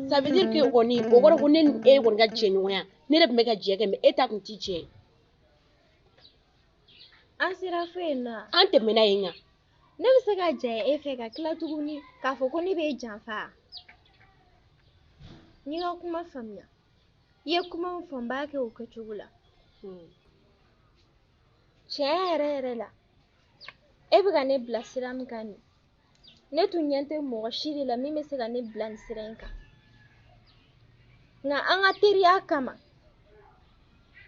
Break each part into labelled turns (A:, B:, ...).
A: Ça veut dire que kɔni o kɔrɔ ko ne ni e kɔni ka jɛɲɔgɔnya, ne de tun bɛ ka jɛ kɛ, mais e ta tun ti jɛ.
B: An sera fo yen nɔ.
A: An tɛmɛna yen kan.
B: Ne bɛ se ka jɛ e fɛ ka tila tuguni k'a fɔ ko ne b'e janfa. N y'i ka kuma faamuya. I ye kuma min fɔ n b'a kɛ o kɛcogo la. Tiɲɛ yɛrɛ yɛrɛ la, e bɛ ka ne bila sira min kan nin, ne tun ɲɛ tɛ mɔgɔ si de la min bɛ se ka ne bila nin sira in kan. Nka an ka teriya kama,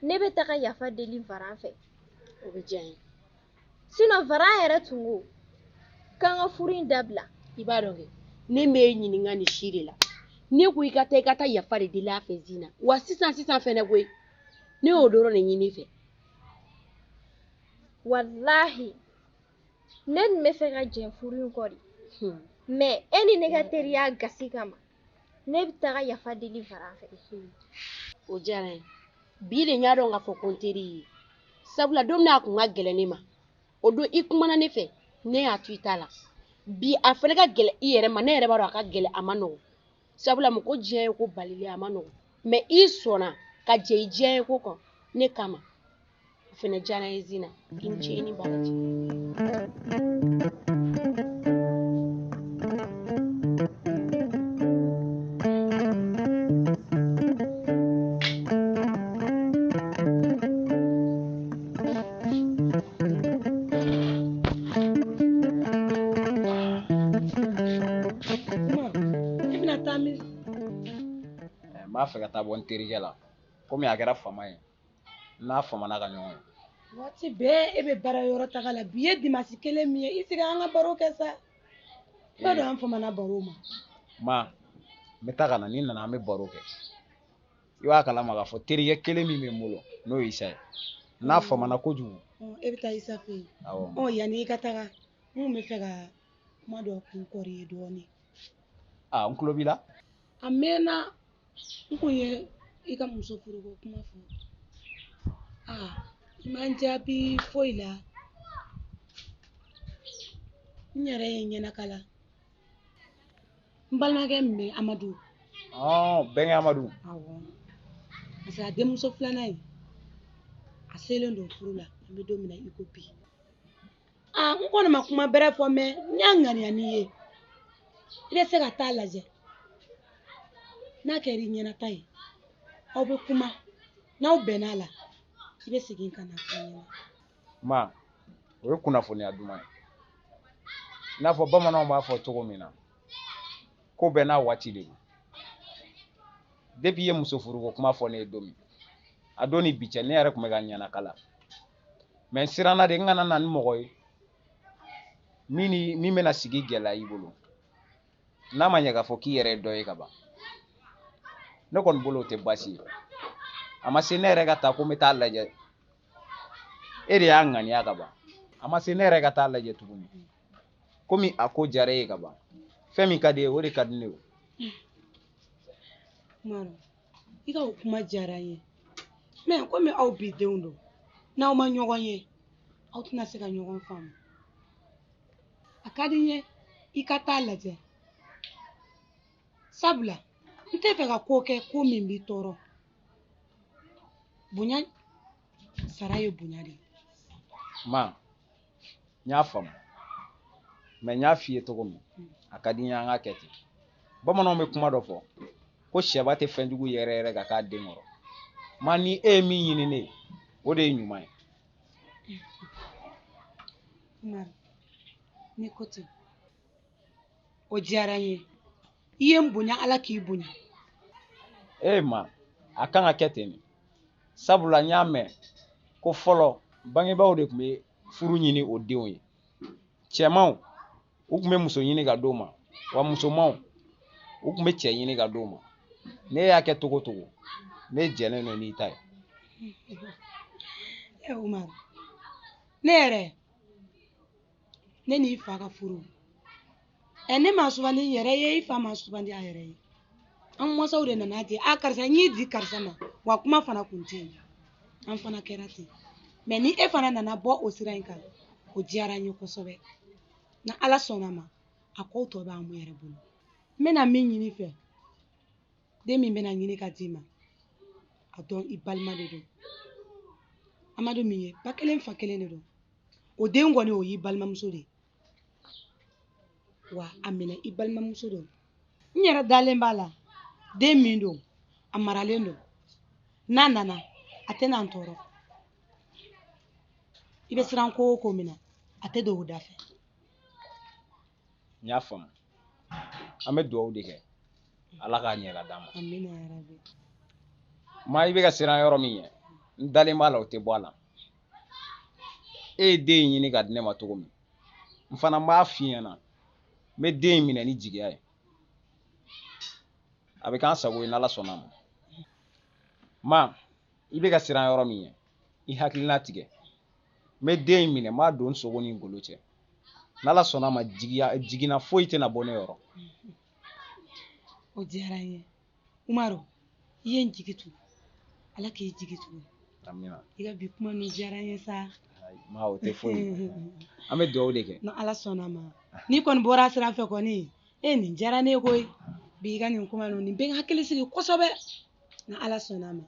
B: ne bɛ taga yafa deli Varan fɛ.
A: O bɛ diya n ye.
B: Sinon Varan yɛrɛ tun ko k'an ka furu in dabila.
A: I b'a dɔn kɛ, ne m'e ɲininka nin si de la. Ne ko i ka taa i ka taa yafa de deli a fɛ Zina. Wa sisan sisan fɛnɛ koyi, ne y'o dɔrɔn de ɲini i fɛ.
B: Walahi, ne tun bɛ fɛ ka jɛn furu in kɔ de. Mais e ni ne ka teriya gasi kama, ne bɛ taga yafa deli Varan fɛ.
A: O diyara n ye. Bi de n y'a dɔn k'a fɔ ko n teri y'i ye. Sabula don min na a kun ka gɛlɛn ne ma, o don i kumana ne fɛ, ne y'a to i ta la. Bi a fana ka gɛlɛn i yɛrɛ ma, ne yɛrɛ b'a dɔn a ka gɛlɛn, a ma nɔgɔn. Sabula mɔgɔ diya ye ko balilen, a ma nɔgɔn. Mais i sɔnna ka jɛ i diya ye ko kan ne kama. O fana diyara n ye Zina. I ni ce, i ni baraji.
C: N b'a fɛ ka taa bɔ n terikɛ la komi a kɛra fama ye, n'a famana ka ɲɔgɔn ye.
D: Waati bɛɛ e bɛ baara yɔrɔ taga la, bi ye dimanche kelen min ye, i sigi an ka baro kɛ sa. I b'a dɔn an famana baro ma.
C: Ma, n bɛ taa ka na, ni n nana an bɛ baro kɛ. I b'a kalama k'a fɔ terikɛ kelen min bɛ n bolo n'o ye Isa ye, n'a famana kojugu.
D: E bɛ taa Isa fɛ yen.
C: Awɔ.
D: Yanni i ka taga, n kun bɛ fɛ ka kuma dɔ kun kɔri ye dɔɔnin.
C: Aa, n tulo b'i la.
D: A mɛnna, n kun ye i ka muso furuko kuma fɔ. Aa, i ma n jaabi foyi la. N yɛrɛ ye ɲɛnakala. N balimakɛ min bɛ Amadu.
C: Bɛnkɛ Amadu.
D: Awɔ. Parce que a denmuso filanan in, a selen don furu la, an bɛ don min na i ko bi. Aa, n kɔni ma kuma bɛrɛ fɔ, mais n y'a ŋaniya n'i ye. I bɛ se ka taa lajɛ. N'a kɛra i ɲɛnata ye, aw bɛ kuma. N'aw bɛn'a la, i bɛ segin ka na fɔ n ɲɛna.
C: Ma, o ye kunnafoniya duman ye. I n'a fɔ bamananw b'a fɔ cogo min na, ko bɛɛ n'a waati de don. Depuis i ye muso furuko kuma fɔ ne ye don min, a don ni bi cɛ, ne yɛrɛ tun bɛ ka ɲɛnakala. Mais n siranna de n kana na ni mɔgɔ ye min bɛna sigi gɛlɛya i bolo. N'a ma ɲɛ k'a fɔ k'i yɛrɛ ye dɔ ye ka ban, ne kɔni bolo o tɛ baasi ye. A ma se ne yɛrɛ ka taa ko n bɛ taa lajɛ. E de y'a ŋaniya ka ban. A ma se ne yɛrɛ ka taa lajɛ tuguni. Komi a ko diyara e ye ka ban. Fɛn min ka di e ye, o de ka di ne ye.
D: Umaru, i ka o kuma diyara n ye. Mais komi aw bi denw don, n'aw ma ɲɔgɔn ye, aw tɛna se ka ɲɔgɔn faamu. A ka di n ye i ka taa lajɛ. Sabula, n tɛ fɛ ka ko kɛ ko min b'i tɔɔrɔ. Bonya sara ye bonya de ye.
C: Ma, n y'a faamu. Mais n y'a f'i ye cogo min, a ka di n ye an ka kɛ ten. Bamananw bɛ kuma dɔ fɔ ko sɛba tɛ fɛnjugu yɛrɛ yɛrɛ ka k'a den kɔrɔ. Ma, ni e ye min ɲini ne ye, o de ye ɲuman ye.
D: Umaru, n'i ko ten, o diyara n ye. I ye n bonya, Ala k'i bonya.
C: E ma, a kan ka kɛ ten de. Sabula n y'a mɛn ko fɔlɔ bangebaaw de tun bɛ furu ɲini o denw ye. Cɛmanw, u tun bɛ muso ɲini ka d'u ma, wa musomanw, u tun bɛ cɛ ɲini ka d'u ma. Ne y'a kɛ togo togo, ne jɛnnen don n'i ta ye.
D: Umaru, ne yɛrɛ, ne n'i fa ka furu. Ne ma sugandi n yɛrɛ ye, i fa ma sugandi a yɛrɛ ye. An mansaw de nana di, a karisa n y'i di karisa ma, wa kuma fana kun tɛ yen. An fana kɛra ten. Mais ni e fana nana bɔ o sira in kan, O diyara n ye kosɛbɛ. Ni Ala sɔnna a ma, a kow tɔ b'an yɛrɛ bolo. N bɛna min ɲini i fɛ, den min bɛna ɲini ka d'i ma, a dɔn i balima de don. Amadu min ye ba kelen fa kelen de don. O den kɔni o y'i balimamuso de ye. Wa a minɛ i balimamuso don. N yɛrɛ dalen b'a la, den min don, a maralen don. N'a nana, a tɛna n tɔɔrɔ. I bɛ siran ko o ko min na, a tɛ don o da fɛ.
C: N y'a faamu. An bɛ dugawu de kɛ. Ala k'a ɲɛ ka d'an ma.
D: Amina yarabi.
C: Maa i bɛ ka siran yɔrɔ min ɲɛ, n dalen b'a la o tɛ bɔ a la. E ye den in ɲini ka di ne ma cogo min, n fana b'a f'i ɲɛna, n bɛ den in minɛ ni jigiya ye. A bɛ k'an sago ye n'Ala sɔnna a ma. Ma, i bɛ ka siran yɔrɔ min ɲɛ, i hakilina tigɛ. N bɛ den in minɛ, n b'a don n sogo ni n golo cɛ. N'Ala sɔnna a ma, jiginna foyi tɛna bɔ ne yɔrɔ.
D: O diyara n ye. Umaru, i ye n jigi tugu. Ala k'i jigi tugu.
C: Amina.
D: I ka bi kuma ninnu diyara n ye sa.
C: Ma, o tɛ foyi ye. An bɛ dugawu de kɛ.
D: Ni Ala sɔnna a ma. N'i kɔni bɔra a sira fɛ kɔni, e nin diyara ne ye koyi. Bi i ka nin kuma ninnu, nin bɛ n hakili sigi kosɛbɛ. Ni Ala sɔnna a ma.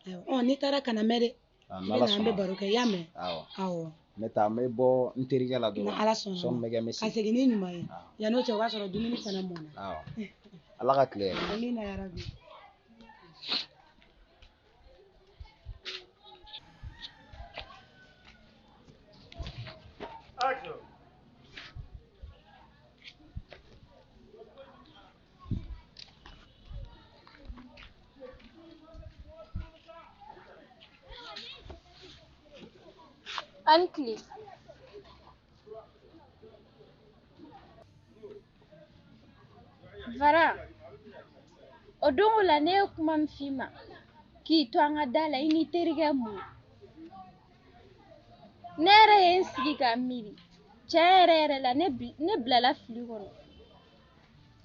D: Ayiwa, n'i taara kana mɛn dɛ.
C: An
D: bɛ baro kɛ, i y'a mɛn?
C: Awɔ.
D: Awɔ.
C: N bɛ taa, n bɛ bɔ n terikɛ la dɔrɔn.
D: Ni Ala sɔnna a ma.
C: Sɔɔni bɛ kɛ n bɛ
D: Ka segin ni ɲuman ye. Yan'o cɛ, o b'a sɔrɔ dumuni fana mɔna.
C: Awɔ. Ala ka tile hɛrɛ.
D: Amina yarabi.
B: An tile. Vara, o don o la ne ye kuma min f'i ma k'i to an ka da la i n'i terikɛ mun. Ne yɛrɛ ye n sigi ka miiri, tiɲɛ yɛrɛ yɛrɛ la ne bilala fili kɔnɔ.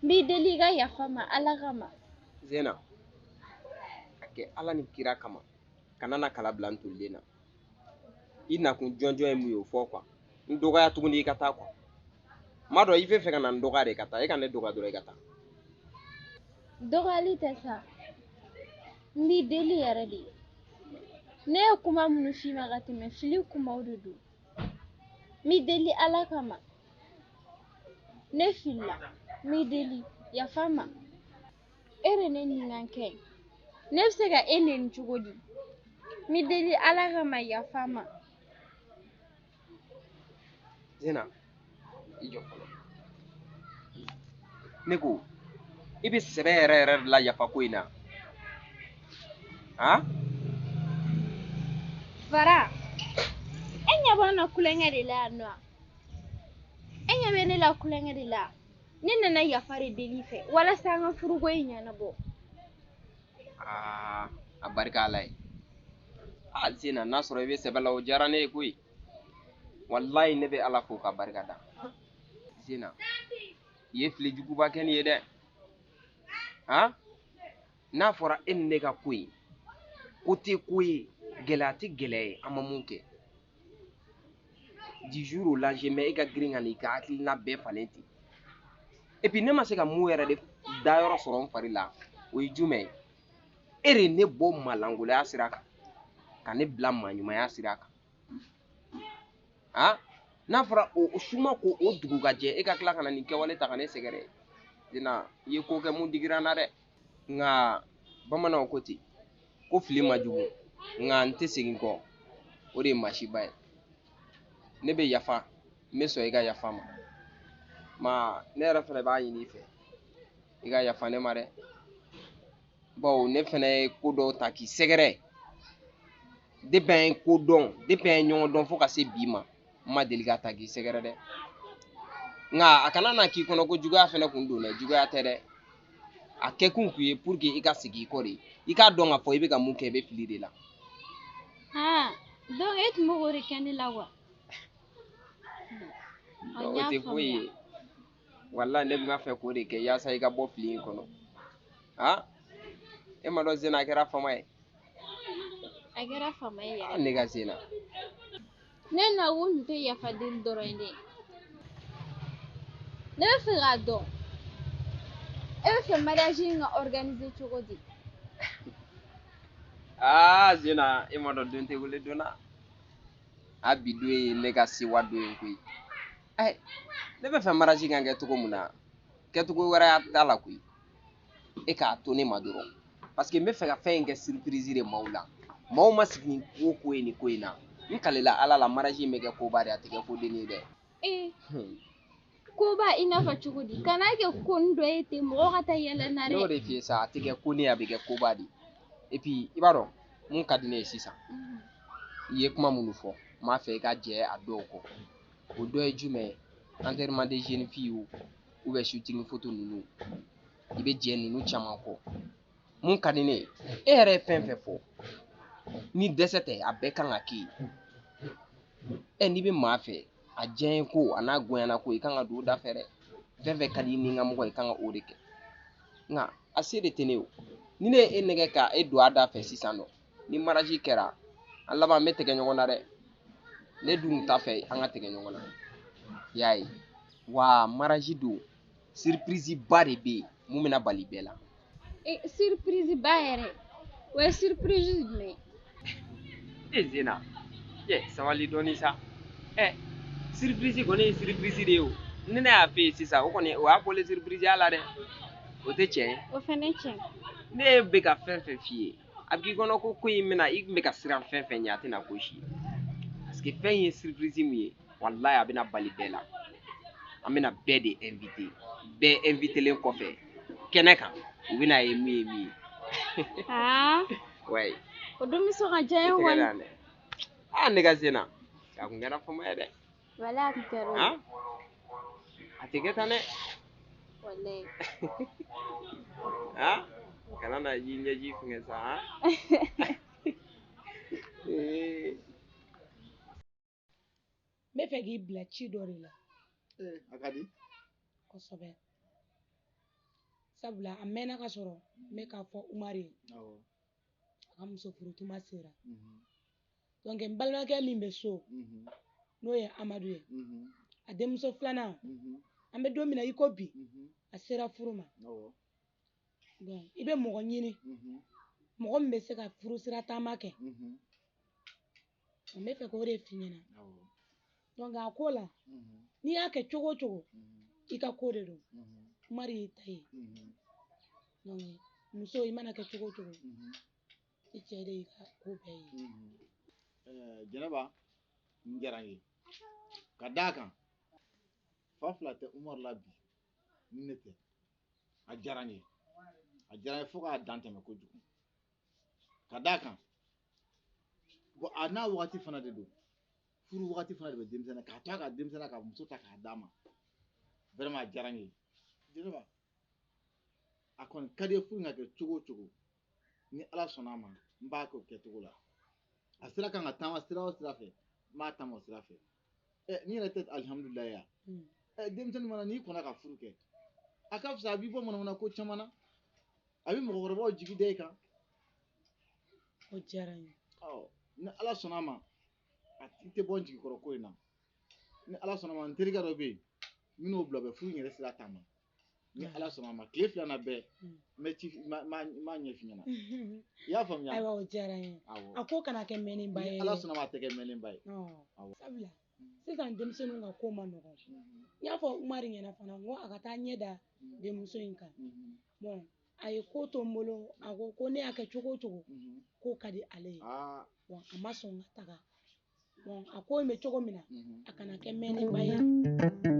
B: N b'i deli i ka yafa n ma Ala kama.
E: Zena, a kɛ Ala ni kira kama, kana na kala bila n tolilen na. I nakun jɔnjɔn ye mun ye o fɔ quoi. N dɔgɔya tuguni i ka taa quoi. N m'a dɔn i bɛ fɛ ka na n dɔgɔya de ka taa, e ka ne dɔgɔya dɔrɔn i ka taa.
B: Dɔgɔyali tɛ sa, n b'i deli yɛrɛ de. Ne ye kuma minnu f'i ma ka tɛmɛ, fili kumaw de don. N b'i deli Ala kama. Ne filila, n b'i deli, yafa n ma. E de ne ɲininka kɛ. Ne bɛ se ka e neni cogo di? N b'i deli Ala kama, yafa n ma.
E: Zena, i jɔ fɔlɔ. Ne ko, i bɛ sɛbɛ yɛrɛ yɛrɛ de la yafa ko in na. Han?
B: Fara, e ɲɛ b'an na kulonkɛ de la yan nɔ. E ɲɛ bɛ ne la kulonkɛ de la. Ne nana yafa de deli fɛ walasa an ka furuko in ɲɛnabɔ.
E: Aa, a barika Ala ye. Aa, Zena, n'a sɔrɔ i bɛ sɛbɛ la, o diyara ne ye koyi. Walayi ne bɛ Ala fo ka barika da. Zena, i ye fili juguba kɛ nin ye dɛ. Han? N'a fɔra e ni ne ka ko in, ko tɛ ko ye, gɛlɛya tɛ gɛlɛya ye, an ma mun kɛ. Du jour au lendemain, e ka girin ka n'i ka hakilina bɛɛ falen ten. Et puis ne ma se ka mun yɛrɛ de dayɔrɔ sɔrɔ n fari la, o ye jumɛn ye? E de ye ne bɔ maalankolaya sira kan, ka ne bila maaɲumanya sira kan. Han? N'a fɔra o suma ko o dugu ka jɛ, e ka tila ka na nin kɛwale ta ka ne sɛgɛrɛ. Zena, i ye ko kɛ mun digira n na dɛ. Nka bamananw ko ten, ko fili ma jugu, nka n tɛ segin kɔ, o de ye masiba ye. Ne bɛ yafa, n bɛ sɔn i ka yafa ma. Ma, ne yɛrɛ fana b'a ɲini i fɛ, i ka yafa ne ma dɛ. Bawo ne fana ye ko dɔw ta k'i sɛgɛrɛ. Depuis an ye ko dɔn, depuis an ye ɲɔgɔn dɔn fo ka se bi ma, n ma deli ka ta k'i sɛgɛrɛ dɛ. Nka a kana na k'i kɔnɔ ko juguya fana kun don dɛ, juguya tɛ dɛ. A kɛkun kun ye pour que i ka segin i kɔ de. I k'a dɔn k'a fɔ i bɛ ka mun kɛ, i bɛ fili de la.
B: Han, donc e tun bɛ k'o de kɛ ne la wa?
E: O tɛ foyi ye. Walayi ne tun b'a fɛ k'o de kɛ yaasa i ka bɔ fili in kɔnɔ. Han? E ma dɔn Zena a kɛra fama ye.
B: A kɛra fama ye yɛrɛ.
E: Ne ka Zena.
B: Ne nakun tun tɛ yafa deli dɔrɔn ye dɛ. Ne bɛ fɛ k'a dɔn e bɛ fɛ mariage in ka organiser cogo di?
E: Aa Zena, e ma dɔn don tɛ wele don na. A bi don ye ne ka sewa don ye koyi. Ɛ, ne bɛ fɛ mariage ka kɛ cogo min na, kɛcogo wɛrɛ t'a la koyi. E k'a to ne ma dɔrɔn. Parce que n bɛ fɛ ka fɛn in kɛ surprise de maaw la. Maaw ma sigi ni ko o ko ye nin ko in na. N kalela Ala la mariage in bɛ kɛ koba de ye, a tɛ kɛ kodennin ye dɛ.
B: Ee, koba i n'a fɔ cogo di? Kan'a kɛ ko dɔ ye ten mɔgɔw ka taa yɛlɛ na
E: Ne y'o
B: dɛ.
E: de f'i ye sa, a tɛ kɛ ko ne ye, a bɛ kɛ koba de ye. Et puis i b'a dɔn mun ka di ne ye sisan, i ye kuma minnu fɔ, n b'a fɛ i ka jɛ a dɔw kɔ. O dɔ ye jumɛn ye? Enterrement de jeune fille o, ou bien shooting photo ninnu, i bɛ jɛ ninnu caman kɔ. Mun ka di ne ye, e yɛrɛ ye fɛn fɛn fɔ, ni dɛsɛ tɛ, a bɛɛ kan ka kɛ yen. Ɛ, n'i bɛ maa fɛ, a diyaɲɛ ko a n'a goyana ko, i kan ka don o da fɛ dɛ. Fɛn fɛn ka di ni n ka mɔgɔ ye, i kan ka o de kɛ. Nka a se de tɛ ne ye o. Ni ne ye e nɛgɛ ka e don a da fɛ sisan nɔ, ni mariage kɛra, an laban an bɛ tigɛ ɲɔgɔn na dɛ. Ne dun t'a fɛ an ka tigɛ ɲɔgɔn na. I y'a ye? Wa mariage don, surprise ba de bɛ yen mun bɛna bali bɛɛ la.
B: Ee, surprise ba yɛrɛ, o ye surprise jumɛn ye?
E: E Zena, ɛ sabali dɔɔni sa. Ɛ, surprise kɔni ye surprise de ye o. Ni ne y'a f'e ye sisan, o kɔni o y'a bɔlen surprise ya la dɛ. O tɛ tiɲɛ ye.
B: O fɛnɛ tiɲɛ.
E: Ne bɛ ka fɛn fɛn f'i ye, a b'i kɔnɔ ko ko in bɛna, i tun bɛ ka siran fɛn fɛn ɲɛ, a tɛna ko si ye. Parce que fɛn in ye surprise min ye, walayi a bɛna bali bɛɛ la. An bɛna bɛɛ de invité. Bɛɛ invitelen kɔfɛ, kɛnɛ kan, u bɛna ye min ye min ye.
B: Aa,
E: Ouais.
B: o don bɛ sɔn ka diya
E: I
B: n ye
E: tɛgɛ
B: kɔni.
E: da yan dɛ. Aa ne ka Zena, a kun kɛra fama ye dɛ.
B: Walayi a kun kɛra o ye.
E: Han? A tɛ kɛ tan dɛ.
B: Walayi.
E: Han? Kana na i ɲɛji fɛngɛ sa han? Ee.
D: N bɛ fɛ k'i bila ci dɔ de la.
F: Ee, a ka di.
D: Kosɛbɛ. Sabula a mɛnna ka sɔrɔ n bɛ k'a fɔ Umaru ye.
F: Awɔ.
D: A ka muso furu tuma sera. Donc n balimakɛ min bɛ so, n'o ye Amadu ye. A denmuso filanan, an bɛ don min na i ko bi, a sera furu ma.
F: Awɔ.
D: Donc i bɛ mɔgɔ ɲini, mɔgɔ min bɛ se ka furu sira taama kɛ. N bɛ fɛ k'o de f'i ɲɛna.
F: Awɔ.
D: Donc a ko la, n'i y'a kɛ cogo o cogo, i ka ko de don. Umaru y'i ta ye. Donc muso i mana kɛ cogo o cogo, i cɛ de y'i ka ko bɛɛ ye.
F: Ɛɛ, Jɛnɛba, nin diyara n ye. Ka d'a kan, fa fila tɛ Umaru la bi, ni ne tɛ. A diyara n ye. A diyara n ye fo k'a dan tɛmɛ kojugu. Ka d'a kan, bon a n'a wagati fana de don. Furu wagati fana de bɛ denmisɛnnin na, k'a to a ka denmisɛnnin ka muso ta k'a d'a ma. Vraiment a diyara n ye. Jɛnɛba, a kɔni ka di ye furu in ka kɛ cogo o cogo, ni Ala sɔnna a ma, n b'a kɛ o kɛcogo la. A sira kan ka taama sira o sira fɛ, n b'a taama o sira fɛ. Ɛ, n'i yɛrɛ tɛ alihamudulilayi ya. Ɛ, denmisɛnnin mana n'i kɔnna ka furu kɛ, a ka fisa a b'i bɔ manamana ko caman na. A bɛ mɔgɔkɔrɔbaw jigi da i kan.
D: O diyara n ye.
F: Ɔ, ni Ala sɔnna a ma, a i tɛ bɔ n jigi kɔrɔ ko in na. Ni Ala sɔnna a ma, n terikɛ dɔ bɛ yen, n bɛn'o bila o bɛ furu in yɛrɛ sira taama. Ni Ala sɔnna a ma, tile fila na bɛɛ, n bɛ ci n b'a ɲɛf'i ɲɛna. I y'a faamuya?
D: Ayiwa, o diyara n ye.
F: Awɔ.
D: A ko kana kɛ mɛnniba ye.
F: Ni Ala sɔnna a ma, a tɛ kɛ mɛnniba ye. Awɔ.
D: Sabula sisan denmisɛnninw ka ko man nɔgɔn. N y'a fɔ Umaru ɲɛna fana, n ko a ka taa ɲɛ da denmuso in kan. Bon, a ye ko to n bolo, a ko ko ne y'a kɛ cogo o cogo, k'o ka di ale ye. Bon, a ma sɔn ka taga. Bon, a ko in bɛ cogo min na, a kana kɛ mɛnniba ye.